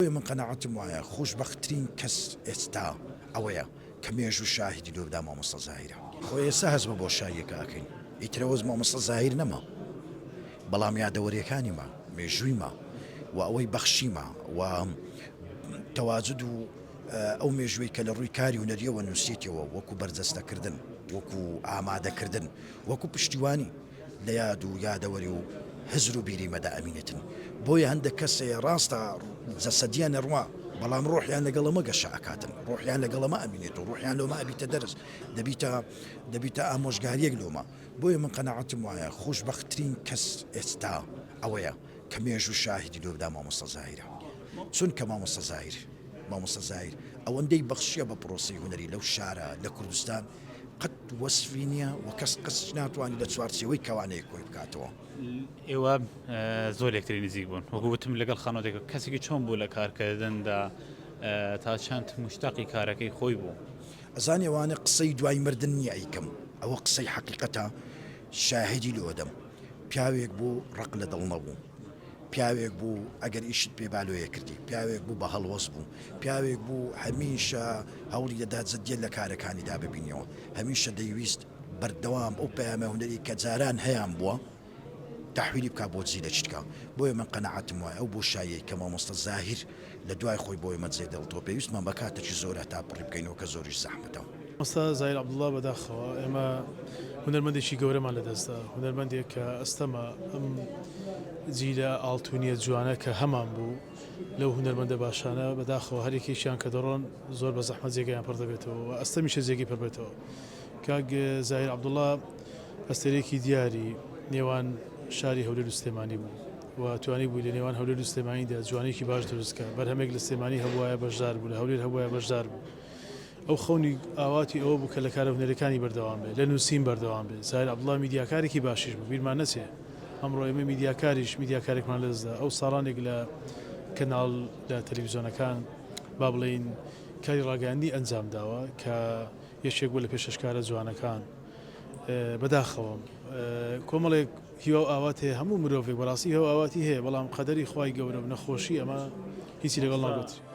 بۆیە من قەناعەتم وایە خۆشبەختترین کەس ئێستا ئەوەیە کە مێژوو شاهیدی لۆ بدا مامۆستا زاهیرە. خۆ ئێستا هەست بە بۆشاییەکە ئەکەین ئیتر ئەوەز مامۆستا زاهیر نەما بەڵام یادەوەریەکانی ما، مێژووی ما و ئەوەی بەخشیما و تەواجود و ئەو مێژووەی کە لە ڕووی کاری هونەریەوە نووسیتەوە وەکو بەرجەستەکردن وەکو ئامادەکردن وەکو پشتیوانی لە یاد و یادەوەری و هزر و بیری مەدا ئەمینێتن. بۆیە هەندێک کەس هەیە ڕاستە جەسەدیان ئەڕوا بەڵام ڕۆحیان لەگەڵ ئەمە گەشە ئەکاتن، ڕۆحیان لەگەڵ ئەمە ئەمینێت و ڕۆحیان لۆمە ئەبیتە دەرس، دەبیتە دەبیتە ئامۆژگاریەک لۆمە. بۆیە من قەناعەتم وایە خۆشبەختترین کەس ئێستا ئەوەیە کە مێژوو شاهیدی لۆ بدا مامۆستا زاهیرە. چونکە مامۆستا زاهیر مامۆستا زاهیر ئەوەندەی بەخشیە بە پرۆسەی هونەری لەو شارە لە کوردستان، قەت وەسفی نییە و کەس قەسیش ناتوانێت لە چوارچێوەی کەوانەیەک کۆی بکاتەوە. ئێوە زۆر لێکتری نزیک بوون وەکو وتم لەگەڵ خانەوادەکە کەسێکی چۆن بوو لە کارکردندا تا چەند مشتاقی کارەکەی خۆی بوو؟ ئەزانی ئەوانە قسەی دوای مردن نییە ئەیکەم ئەوە قسەی حەقیقەتە شاهیدی لۆ ئەدەم پیاوێک بوو ڕق لە دڵ نەبوو پیاوێک بوو ئەگەر ئیشت پێ با لۆیە کردی، پیاوێک بوو بە هەڵوەست بوو، پیاوێک بوو هەمیشە هەوڵی دەدا جدیەت لە کارەکانیدا ببینیەوە، هەمیشە دەیویست بەردەوام ئەو پەیامە هونەری کە جاران هەیان بووە تەحویلی بکا بۆ جیلێکی دیکە، بۆیە من قەناعەتم وایە ئەو بۆشاییەی کە مامۆستا زاهیر لە دوای خۆی بۆ ئێمە جێ دێڵتەوە پێویستمان بە کاتێکی زۆرە تا پڕی بکەینەوە کە زۆریش زەحمەتە. مامۆستا زاهیر عەبدوڵڵا بەداخەوە ئێمە هونەرمەندێکی گەورەمان لەدەستدا، هونەرمەندێک کە ئەستەمە ئەم جیلە ئاڵتونیە جوانە کە هەمان بوو لەو هونەرمەندە باشانە بەداخەوە هەر یەکێکیان کە دەڕۆن زۆر بە زەحمەت جێگەیان پڕ دەبێتەوە و ئەستەمیشە جێگەی پڕ بێتەوە. کاک زاهیر عەبدوڵڵا ئەستێرەیەکی دیاری نێوان شاری هەولێر و سلێمانی بوو و توانی بووی لە نێوان هەولێر و سلێمانیدا جوانیەکی باش دروست کا، بەرهەمێک لە سلێمانی هەبوایە بەشدار بوو، لە هەولێر هەبوایە بەشدار بوو. ئەو خەونی ئاواتی ئەوە بوو کە لە کارە هونەریەکانی بەردەوام بێت، لە نووسین بەردەوام بێت. زاهیر عەبدوڵا میدیاکارێکی باشیش بوو، بیرمان نەچێ ئەمڕۆ ئێمە میدیاکاریش میدیاکارێکمان لەدەستدا. ئەو ساڵانێک لە کەناڵ لە تەلەڤیزیۆنەکان با بڵێین کاری ڕاگەیاندنی ئەنجام داوە کە یەکێک بوو لە پێشکەشکارە جوانەکان. بەداخەوەم کۆمەڵێک هیوا و ئاوات هەیە هەموو مرۆڤێک بەڕاستی هیوا و ئاواتی هەیە بەڵام قەدەری خوای گەورە و نەخۆشی ئەمە هیچی لەگەڵ ناگوترێ.